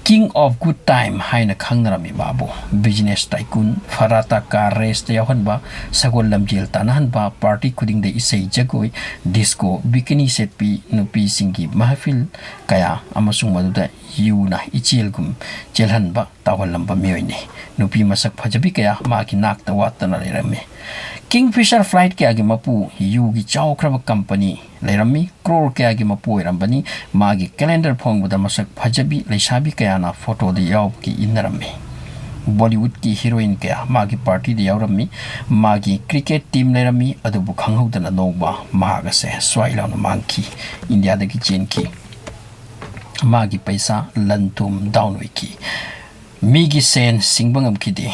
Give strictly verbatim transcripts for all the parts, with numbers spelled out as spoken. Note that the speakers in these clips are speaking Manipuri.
King of Good Time ꯍꯥꯏꯅ ꯈꯪꯅꯔꯝꯃꯤ ꯃꯥꯕꯨ꯫ Business tycoon, ꯐꯔꯥꯇꯥ car raceꯇ ꯌꯥꯎꯍꯟꯕ, ꯁꯒꯣꯜ ꯂꯝꯖꯦꯜ ꯇꯥꯟꯅꯍꯟꯕ, party ꯈꯨꯗꯤꯡꯗ ꯏꯁꯩ ꯖꯒꯣꯏ, disco, bikini ꯁꯦꯠꯄꯤ, ꯅꯨꯄꯤꯁꯤꯡꯒꯤ ꯃꯍꯐꯤꯜ ꯀꯌꯥ ꯑꯃꯁꯨꯡ ꯃꯗꯨꯗ ꯌꯨꯅ ꯏꯆꯦꯜꯒꯨꯝ ꯆꯦꯜꯍꯟꯕ ꯇꯥꯎꯍꯜꯂꯝꯕ ꯃꯤꯑꯣꯏꯅꯤ꯫ ꯅꯨꯄꯤ ꯃꯁꯛ ꯐꯖꯕꯤ ꯀꯌꯥ ꯃꯥꯒꯤ ꯅꯥꯛꯇ ꯋꯥꯠꯇꯅ ꯂꯩꯔꯝꯃꯤ꯫ Kingfisher flight ꯀꯌꯥꯒꯤ ꯃꯄꯨ, ꯌꯨꯒꯤ ꯆꯥꯎꯈ꯭ꯔꯕ company ꯂꯩꯔꯝꯃꯤ꯫ Crore ꯀꯌꯥꯒꯤ ꯃꯄꯨ ꯑꯣꯏꯔꯝꯕꯅꯤ꯫ ꯃꯥꯒꯤ calendar ꯐꯣꯡꯕꯗ ꯃꯁꯛ ꯐꯖꯕꯤ ꯂꯩꯁꯥꯕꯤ ꯀꯌꯥꯅ photoꯗ ꯌꯥꯎꯕꯒꯤ ꯏꯟꯅꯔꯝꯃꯤ꯫ Bollywoodꯀꯤ heroine ꯀꯌꯥ ꯃꯥꯒꯤ partyꯗ ꯌꯥꯎꯔꯝꯃꯤ꯫ ꯃꯥꯒꯤ cricket team ꯂꯩꯔꯝꯃꯤ꯫ ꯑꯗꯨꯕꯨ ꯈꯪꯍꯧꯗꯅ ꯅꯣꯡꯃ ꯃꯍꯥꯛ ꯑꯁꯦ ꯁ꯭ꯋꯥꯏ ꯂꯥꯎꯅ ꯃꯥꯡꯈꯤ꯫ ꯏꯟꯗꯤꯌꯥꯗꯒꯤ ꯆꯦꯟꯈꯤ꯫ ꯃꯥꯒꯤ ꯄꯩꯁꯥ, ꯂꯟ ꯊꯨꯝ down ꯑꯣꯏꯈꯤ꯫ ꯃꯤꯒꯤ ꯁꯦꯟ ꯁꯤꯡꯕ ꯉꯝꯈꯤꯗꯦ꯫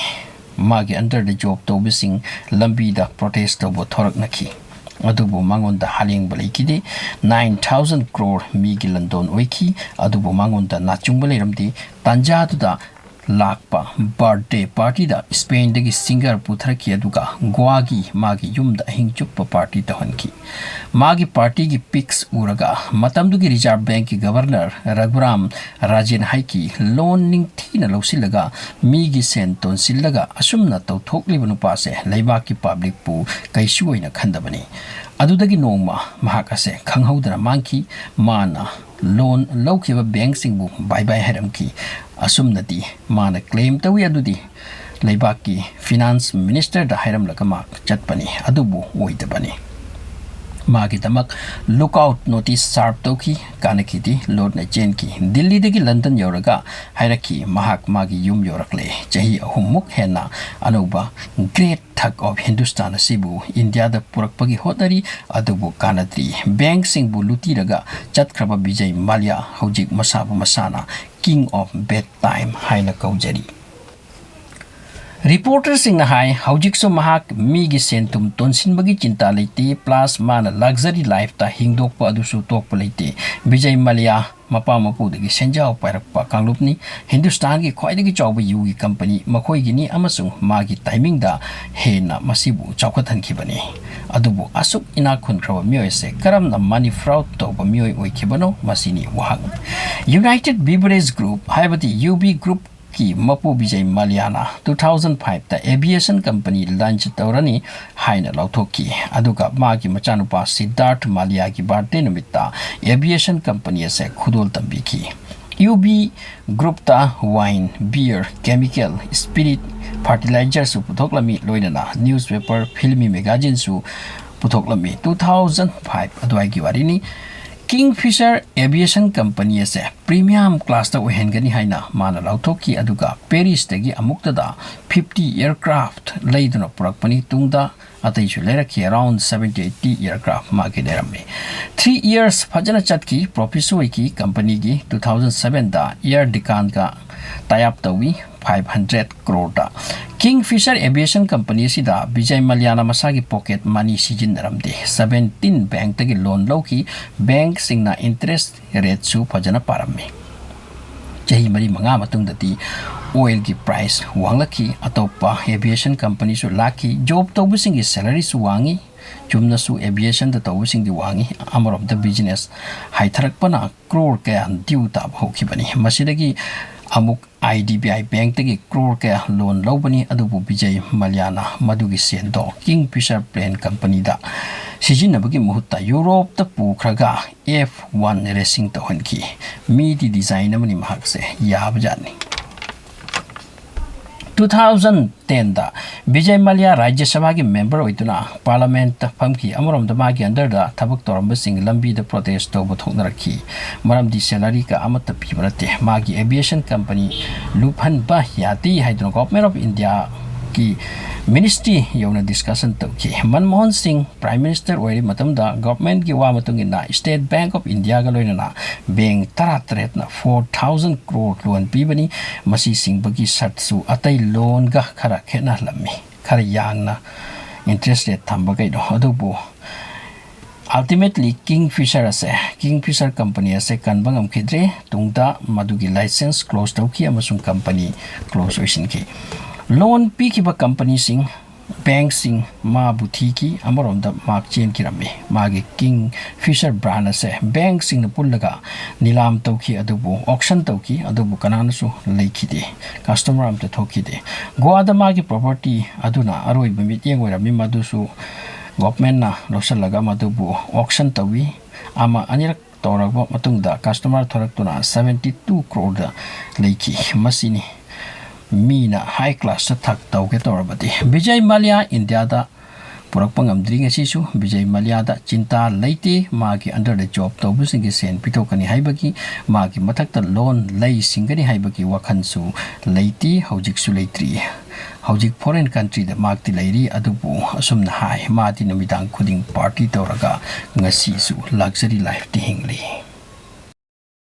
ꯃꯥꯒꯤ underꯗ job ꯇꯧꯕꯁꯤꯡ ꯂꯝꯕꯤꯗ protest ꯇꯧꯕ ꯊꯣꯔꯛꯅꯈꯤ꯫ ꯑꯗꯨꯕꯨ ꯃꯉꯣꯟꯗ ꯍꯥꯂꯦꯡꯕ ꯂꯩꯈꯤꯗꯦ꯫ Nine thousand crore ꯃꯤꯒꯤ ꯂꯟꯗꯣꯟ ꯑꯣꯏꯈꯤ꯫ ꯑꯗꯨꯕꯨ ꯃꯉꯣꯟꯗ ꯅꯥꯆꯨꯡꯕ ꯂꯩꯔꯝꯗꯦ꯫ ꯇꯥꯟꯖꯥꯗꯨꯗ ꯂꯥꯛꯄ birthday partyꯗ Spainꯗꯒꯤ singer ꯄꯨꯊꯔꯛꯈꯤ, ꯑꯗꯨꯒ ꯒꯣꯋꯥꯒꯤ ꯃꯥꯒꯤ ꯌꯨꯝꯗ ꯑꯍꯤꯡ ꯆꯨꯞꯄ party ꯇꯧꯍꯟꯈꯤ꯫ ꯃꯥꯒꯤ partyꯒꯤ pics ꯎꯔꯒ ꯃꯇꯝꯗꯨꯒꯤ Reserve Bankꯀꯤ governor ꯔꯘꯨꯔꯥꯝ ꯔꯥꯖꯦꯟ ꯍꯥꯏꯈꯤ, "Loan ꯅꯤꯡꯊꯤꯅ ꯂꯧꯁꯤꯜꯂꯒ ꯃꯤꯒꯤ ꯁꯦꯟ ꯇꯣꯟꯁꯤꯜꯂꯒ ꯑꯁꯨꯝꯅ ꯇꯧꯊꯣꯛꯂꯤꯕ ꯅꯨꯄꯥꯁꯦ ꯂꯩꯕꯥꯛꯀꯤ publicꯄꯨ ꯀꯩꯁꯨ ꯑꯣꯏꯅ ꯈꯟꯗꯕꯅꯤ"꯫ ꯑꯗꯨꯗꯒꯤ ꯅꯣꯡꯃ ꯃꯍꯥꯛ ꯑꯁꯦ ꯈꯪꯍꯧꯗꯅ ꯃꯥꯡꯈꯤ꯫ ꯃꯥꯅ loan ꯂꯧꯈꯤꯕ bankꯁꯤꯡꯕꯨ bye bye ꯍꯥꯏꯔꯝꯈꯤ꯫ ꯑꯁꯨꯝꯅꯗꯤ ꯃꯥꯅ claim ꯇꯧꯏ ꯑꯗꯨꯗꯤ ꯂꯩꯕꯥꯛꯀꯤ finance ministerꯗ ꯍꯥꯏꯔꯝꯂꯒ ꯃꯥ ꯆꯠꯄꯅꯤ, ꯑꯗꯨꯕꯨ ꯑꯣꯏꯗꯕꯅꯤ꯫ ꯃꯥꯒꯤꯗꯃꯛ lookout notice serve ꯇꯧꯈꯤ꯫ ꯀꯥꯟꯅꯈꯤꯗꯦ, ꯂꯣꯠꯅ ꯆꯦꯟꯈꯤ꯫ ꯗꯤꯜꯂꯤꯗꯒꯤ ꯂꯟꯗꯟ ꯌꯧꯔꯒ ꯍꯥꯏꯔꯛꯈꯤ, ꯃꯍꯥꯛ ꯃꯥꯒꯤ ꯌꯨꯝ ꯌꯧꯔꯛꯂꯦ꯫ ꯆꯍꯤ ꯑꯍꯨꯝꯃꯨꯛ ꯍꯦꯟꯅ ꯑꯅꯧꯕ great Thug of Hindustan ꯑꯁꯤꯕꯨ ꯏꯟꯗꯤꯌꯥꯗ ꯄꯨꯔꯛꯄꯒꯤ ꯍꯣꯠꯅꯔꯤ, ꯑꯗꯨꯕꯨ ꯀꯥꯟꯅꯗ꯭ꯔꯤ꯫ Bankꯁꯤꯡꯕꯨ ꯂꯨꯇꯤꯔꯒ ꯆꯠꯈ꯭ꯔꯕ ꯕꯤꯖꯌ ꯃꯥꯂ꯭ꯌꯥ ꯍꯧꯖꯤꯛ ꯃꯁꯥꯕꯨ ꯃꯁꯥꯅ King of Bad Time ꯍꯥꯏꯅ ꯀꯧꯖꯔꯤ꯫ Reporterꯁꯤꯡꯅ ꯍꯥꯏ, ꯍꯧꯖꯤꯛꯁꯨ ꯃꯍꯥꯛ ꯃꯤꯒꯤ ꯁꯦꯟ ꯊꯨꯝ ꯇꯣꯟꯁꯤꯟꯕꯒꯤ ꯆꯤꯟꯇꯥ ꯂꯩꯇꯦ, plus ꯃꯥꯅ luxury lifeꯇ ꯍꯤꯡꯗꯣꯛꯄ ꯑꯗꯨꯁꯨ ꯇꯣꯛꯄ ꯂꯩꯇꯦ꯫ ꯕꯤꯖꯌ ꯃꯥꯂ꯭ꯌꯥ ꯃꯄꯥ ꯃꯄꯨꯗꯒꯤ ꯁꯦꯟꯖꯥꯎ ꯄꯥꯏꯔꯛꯄ ꯀꯥꯡꯂꯨꯞꯅꯤ꯫ ꯍꯤꯟꯗꯨꯁꯇꯥꯟꯒꯤ ꯈ꯭ꯋꯥꯏꯗꯒꯤ ꯆꯥꯎꯕ ꯌꯨꯒꯤ company ꯃꯈꯣꯏꯒꯤꯅꯤ, ꯑꯃꯁꯨꯡ ꯃꯥꯒꯤ timingꯗ ꯍꯦꯟꯅ ꯃꯁꯤꯕꯨ ꯆꯥꯎꯈꯠꯍꯟꯈꯤꯕꯅꯤ꯫ ꯑꯗꯨꯕꯨ ꯑꯁꯨꯛ ꯏꯅꯥꯛ ꯈꯨꯟꯈ꯭ꯔꯕ ꯃꯤꯑꯣꯏ ꯑꯁꯦ ꯀꯔꯝꯅ money fraud ꯇꯧꯕ ꯃꯤꯑꯣꯏ ꯑꯣꯏꯈꯤꯕꯅꯣ? ꯃꯁꯤꯅꯤ ꯋꯥꯍꯪ꯫ United Beverage Group, ꯍꯥꯏꯕꯗꯤ UB Group ꯀꯤ ꯃꯄꯨ ꯕꯤꯖꯩ ꯃꯥꯂꯤꯌꯥꯅ two thousand five ꯇ aviation company launch ꯇꯧꯔꯅꯤ ꯍꯥꯏꯅ ꯂꯥꯎꯊꯣꯛꯈꯤ꯫ ꯑꯗꯨꯒ ꯃꯥꯒꯤ ꯃꯆꯥꯅꯨꯄꯥ ꯁꯤꯗꯥꯔꯊ ꯃꯥꯂꯤꯌꯥꯒꯤ birthday ꯅꯨꯃꯤꯠꯇ aviation company ꯑꯁꯦ ꯈꯨꯗꯣꯜ ꯇꯝꯕꯤꯈꯤ꯫ UB Group ꯇ wine, beer, chemical, spirit, fertilizer ꯁꯨ ꯄꯨꯊꯣꯛꯂꯝꯃꯤ, ꯂꯣꯏꯅꯅ newspaper, ꯐꯤꯜꯃꯤ magazine ꯁꯨ ꯄꯨꯊꯣꯛꯂꯝꯃꯤ꯫ Two thousand five ꯑꯗꯨꯋꯥꯏꯒꯤ ꯋꯥꯔꯤꯅꯤ꯫ Kingfisher Aviation Company ꯑꯁꯦ premium class ꯇ ꯑꯣꯏꯍꯟꯒꯅꯤ ꯍꯥꯏꯅ ꯃꯥꯅ ꯂꯥꯎꯊꯣꯛꯈꯤ, ꯑꯗꯨꯒ Paris ꯇꯒꯤ ꯑꯃꯨꯛꯇꯗ fifty aircraft ꯂꯩꯗꯨꯅ ꯄꯨꯔꯛꯄꯅꯤ꯫ ꯇꯨꯡꯗ ꯑꯇꯩꯁꯨ ꯂꯩꯔꯛꯈꯤ, around seventy eighty aircraft ꯃꯥꯒꯤ ꯂꯩꯔꯝꯃꯤ꯫ Three years ꯐꯖꯅ ꯆꯠꯈꯤ, profit ꯁꯨ ꯑꯣꯏꯈꯤ꯫ Company ꯒꯤ two thousand seven ꯗ Air Deccan ꯒ tie up ꯇꯧꯏ, five hundred crore ꯗ꯫ Kingfisher Aviation Company ꯑꯁꯤꯗ ꯕꯤꯖꯩ ꯃꯥꯂꯤꯌꯥꯅ ꯃꯁꯥꯒꯤ pocket money ꯁꯤꯖꯤꯟꯅꯔꯝꯗꯦ꯫ Seventeen bank ꯇꯒꯤ loan ꯂꯧꯈꯤ꯫ Bank ꯁꯤꯡꯅ interest rate ꯁꯨ ꯐꯖꯅ ꯄꯥꯔꯝꯃꯤ꯫ ꯆꯍꯤ ꯃꯔꯤ ꯃꯉꯥ ꯃꯇꯨꯡꯗꯗꯤ oil ꯒꯤ price ꯋꯥꯡꯂꯛꯈꯤ, ꯑꯇꯣꯞꯄ aviation company ꯁꯨ ꯂꯥꯛꯈꯤ, job ꯇꯧꯕꯁꯤꯡꯒꯤ salary ꯁꯨ ꯋꯥꯡꯉꯤ꯫ ꯆꯨꯝꯅꯁꯨ aviation ꯗ ꯇꯧꯕꯁꯤꯡꯗꯤ ꯋꯥꯡꯉꯤ꯫ ꯑꯃꯔꯣꯝꯗ business ꯍꯥꯏꯊꯔꯛꯄꯅ crore ꯀꯌꯥ due ꯇꯥꯕ ꯍꯧꯈꯤꯕꯅꯤ꯫ ꯃꯁꯤꯗꯒꯤ ꯑꯃꯨꯛ IDBI bank ꯇꯒꯤ crore ꯀꯌꯥ loan ꯂꯧꯕꯅꯤ, ꯑꯗꯨꯕꯨ ꯕꯤꯖꯩ ꯃꯥꯂꯤꯌꯥꯅ ꯃꯗꯨꯒꯤ ꯁꯦꯟꯗꯣ Kingfisher Plane Company ꯗ ꯁꯤꯖꯤꯟꯅꯕꯒꯤ ꯃꯍꯨꯠꯇ Europe ꯇ ꯄꯨꯈ꯭ꯔꯒ F one racing ꯇꯧꯍꯟꯈꯤ꯫ ꯃꯤꯗꯤ design ꯑꯃꯅꯤ ꯃꯍꯥꯛꯁꯦ, ꯌꯥꯕꯖꯥꯠꯅꯤ꯫ Two thousand ten ꯗ ꯕꯤꯖꯩ ꯃꯥꯂꯤꯌꯥ ꯔꯥꯖ꯭ꯌ ꯁꯚꯥꯒꯤ member ꯑꯣꯏꯗꯨꯅ parliament ꯇ ꯐꯝꯈꯤ꯫ ꯑꯃꯔꯣꯝꯗ ꯃꯥꯒꯤ under ꯗ ꯊꯕꯛ ꯇꯧꯔꯝꯕꯁꯤꯡ ꯂꯝꯕꯤꯗ protest ꯇꯧꯕ ꯊꯣꯛꯅꯔꯛꯈꯤ꯫ ꯃꯔꯝꯗꯤ salary ꯀ ꯑꯃꯠꯇ ꯄꯤꯕ ꯅꯠꯇꯦ꯫ ꯃꯥꯒꯤ aviation company ꯂꯨꯞꯍꯟꯕ ꯌꯥꯗꯦ ꯍꯥꯏꯗꯨꯅ Government of India ꯒꯤ ministry ꯌꯧꯅ discussion ꯇꯧꯈꯤ꯫ ꯃꯟꯃꯣꯍꯟ ꯁꯤꯡ Prime Minister ꯑꯣꯏꯔꯤꯕ ꯃꯇꯝꯗ government ꯀꯤ ꯋꯥ ꯃꯇꯨꯡ ꯏꯟꯅ State Bank of India ꯒ ꯂꯣꯏꯅꯅ bank ꯇꯔꯥꯇꯔꯦꯠꯅ four thousand crore loan ꯄꯤꯕꯅꯤ꯫ ꯃꯁꯤ ꯁꯤꯡꯕꯒꯤ ꯁꯔꯠꯁꯨ ꯑꯇꯩ loan ꯒ ꯈꯔ ꯈꯦꯠꯅꯍꯜꯂꯝꯃꯤ, ꯈꯔ ꯌꯥꯡꯅ interest rate ꯊꯝꯕ ꯀꯩꯅꯣ꯫ ꯑꯗꯨꯕꯨ ultimately Kingfisher ꯑꯁꯦ, Kingfisher company ꯑꯁꯦ ꯀꯟꯕ ꯉꯝꯈꯤꯗ꯭ꯔꯦ꯫ ꯇꯨꯡꯗ ꯃꯗꯨꯒꯤ license close ꯇꯧꯈꯤ ꯑꯃꯁꯨꯡ company close ꯑꯣꯏꯁꯤꯟꯈꯤ꯫ Loan ꯄꯤꯈꯤꯕ company ꯁꯤꯡ ꯕꯦꯡꯁꯤꯡ ꯃꯥꯕꯨ ꯊꯤꯈꯤ, ꯑꯃꯔꯣꯝꯗ ꯃꯍꯥꯛ ꯆꯦꯟꯈꯤꯔꯝꯃꯤ꯫ ꯃꯥꯒꯤ ꯀꯤꯡ ꯐꯤꯁꯔ ꯕ꯭ꯔꯥꯟ ꯑꯁꯦ ꯕꯦꯡꯁꯤꯡꯅ ꯄꯨꯜꯂꯒ ꯅꯤꯂꯥꯝ ꯇꯧꯈꯤ, ꯑꯗꯨꯕꯨ ꯑꯣꯛꯁꯟ ꯇꯧꯈꯤ, ꯑꯗꯨꯕꯨ ꯀꯅꯥꯅꯁꯨ ꯂꯩꯈꯤꯗꯦ, ꯀꯁꯇꯃꯔ ꯑꯝꯇ ꯊꯣꯛꯈꯤꯗꯦ꯫ ꯒꯣꯋꯥꯗ ꯃꯥꯒꯤ ꯄ꯭ꯔꯣꯄꯔꯇꯤ ꯑꯗꯨꯅ ꯑꯔꯣꯏꯕ ꯃꯤꯠꯌꯦꯡ ꯑꯣꯏꯔꯝꯃꯤ, ꯃꯗꯨꯁꯨ ꯒꯣꯚꯔꯟꯃꯦꯟꯠꯅ ꯂꯧꯁꯤꯜꯂꯒ ꯃꯗꯨꯕꯨ ꯑꯣꯛꯁꯟ ꯇꯧꯏ꯫ ꯑꯃ ꯑꯅꯤꯔꯛ ꯇꯧꯔꯕ ꯃꯇꯨꯡꯗ ꯀꯁꯇꯃꯔ ꯊꯣꯔꯛꯇꯨꯅ ꯁꯕꯦꯟꯇꯤ ꯇꯨ ꯀ꯭ꯔꯣꯔꯗ ꯂꯩꯈꯤ꯫ ꯃꯁꯤꯅꯤ ꯃꯤꯅ ꯍꯥꯏ ꯀ꯭ꯂꯥꯁꯇ ꯊꯛ ꯇꯧꯒꯦ ꯇꯧꯔꯕꯗꯤ꯫ ꯕꯤꯖꯌ ꯃꯥꯂ꯭ꯌꯥ ꯏꯟꯗꯤꯌꯥꯗ ꯄꯨꯔꯛꯄ ꯉꯝꯗ꯭ꯔꯤ꯫ ꯉꯁꯤꯁꯨ ꯕꯤꯖꯌ ꯃꯥꯂ꯭ꯌꯥꯗ ꯆꯤꯟꯇꯥ ꯂꯩꯇꯦ꯫ ꯃꯥꯒꯤ ꯑꯟꯗꯔꯗ ꯖꯣꯕ ꯇꯧꯕꯁꯤꯡꯒꯤ ꯁꯦꯟ ꯄꯤꯊꯣꯛꯀꯅꯤ ꯍꯥꯏꯕꯒꯤ, ꯃꯥꯒꯤ ꯃꯊꯛꯇ ꯂꯣꯟ ꯂꯩ ꯁꯤꯡꯒꯅꯤ ꯍꯥꯏꯕꯒꯤ ꯋꯥꯈꯜꯁꯨ ꯂꯩꯇꯦ, ꯍꯧꯖꯤꯛꯁꯨ ꯂꯩꯇ꯭ꯔꯤ꯫ ꯍꯧꯖꯤꯛ ꯐꯣꯔꯦꯟ ꯀꯟꯇ꯭ꯔꯤꯗ ꯃꯍꯥꯛꯇꯤ ꯂꯩꯔꯤ꯫ ꯑꯗꯨꯕꯨ ꯑꯁꯨꯝꯅ ꯍꯥꯏ, ꯃꯥꯗꯤ ꯅꯨꯃꯤꯗꯥꯡ ꯈꯨꯗꯤꯡ ꯄꯥꯔꯇꯤ ꯇꯧꯔꯒ ꯉꯁꯤꯁꯨ ꯂꯛꯖꯔꯤ ꯂꯥꯏꯐꯇꯤ ꯍꯤꯡꯂꯤ꯫